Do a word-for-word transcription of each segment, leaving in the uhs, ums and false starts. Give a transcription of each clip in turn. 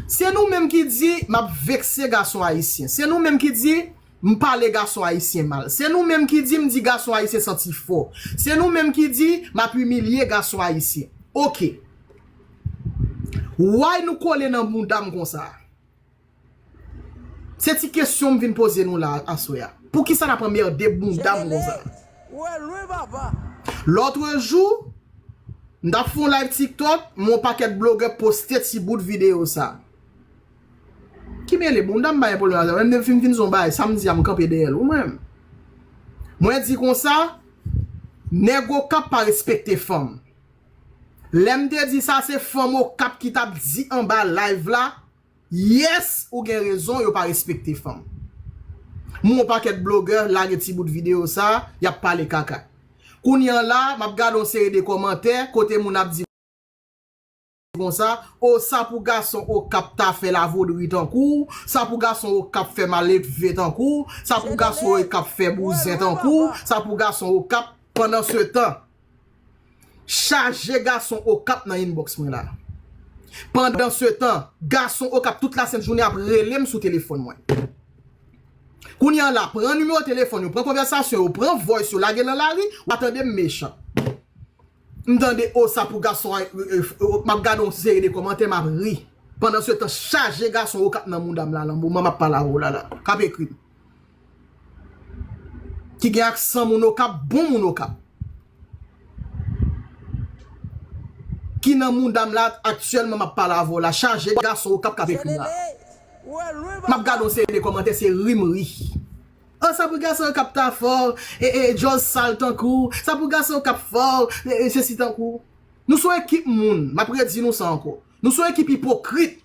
Se nou menm ki di m ap vekse gason ayisyen. Se nou menm ki di m pale gason ayisyen mal. Se nou menm ki di m di gason ayisyen santi fò. Se nou menm ki di m ap imilye gason ayisyen. Oke. Why nou kole nan bounda m konsa? Se ti kesyon m vin poze nou la aswè a. Poukisa n ap anmède bounda m konsa? Lòtrejou, m t ap fè yon live TikTok, m wè yon pakèt blogè poste ti bout videyo sa. Ki mele bounda m pa gen pwoblèm avè w. Menm depi m fin fè yon bagay, sa m di a m kanpe dèyè l wi mwen. Mwen di konsa, nèg Okap pa respekte fanm. Lè m te di sa, se fanm Okap ki t ap di anba live la, yes, ou gen rezon, yo pa respekte fanm. M wè yon pakèt blogè lage ti bout videyo sa, y ap pale kaka. Kounye a la, m ap gade yon seri de kòmantè kote moun ap di konsa, o sa pou gason Okap ta fè lavodri tankou w, sa pou gason Okap fè malelve tankou w, sa pou gason Okap fè bouzen tankou w, sa pou gason Okap, pandan se tan, chaje gason Okap nan inbox mwen la. Pandan se tan, gason Okap tout lasent jounen ap rele m sou telefòn mwen. Kounye a la, pran nimewo telefòn yo, pran konvèsasyon yo, pran voice yo, lage nan lari, w a tande m mechan. M tande, o sa pou gason, m ap gade yon seri de kòmantè, m ap ri. Pandan se tan, chaje gason Okap nan mouda m la, lan moman m ap pale avè w la, la, k ap ekri m. Ki gen aksan moun Okap, bon moun Okap. Ki nan mouda m la, aktyèlman m ap pale avè w la, chaje gason Okap k ap ekri m la. M ap gade yon seri de kòmantè, se ri m ri. O sa pou gason Okap ta fè w, e, e, djòl sal tankou w, sa pou gason Okap fè w, e, e, sesi tankou w. Nou se yon ekip moun, m ap redi nou sa ankò. Nou se yon ekip ipokrit,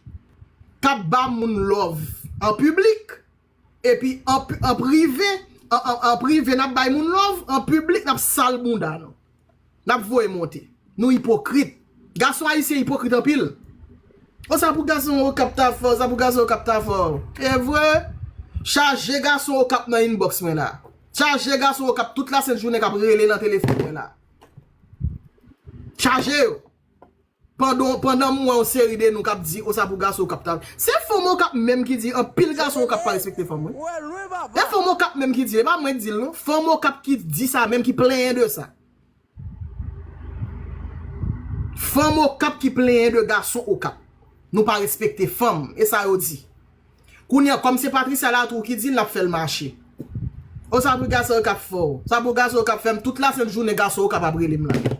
k ap ba moun love an piblik, epi an, an prive, an, an, an prive n ap bay moun love, an piblik n ap sal bounda nou. N ap voye monte. Nou ipokrit. Gason ayisyen ipokrit anpil. O sa pou gason Okap ta fè w, sa pou gason Okap ta fè w. E vre, chaje gason Okap nan inbox mwen la. Chaje gason Okap tout lasent jounen k ap rele nan telefòn mwen la. Chaje yo. Pandan, pandan m wè yon seri de nou k ap di, o sa pou gason Okap ta. Se fanm Okap menm ki di, anpil gason Okap pa respekte fanm, wi. E fanm Okap menm ki di, e pa mwen k di l, non. Fanm Okap ki di sa menm, ki plenyen de sa. Fanm Okap ki plenyen de gason Okap. Nou pa respekte fanm, e sa yo di. Kounye a, kòm se Patricia Latou ki di l, n ap fè l mache. O sa pou gason Okap fè w. Sa pou gason Okap fè m, tout lasent jounen gason Okap ap rele m la.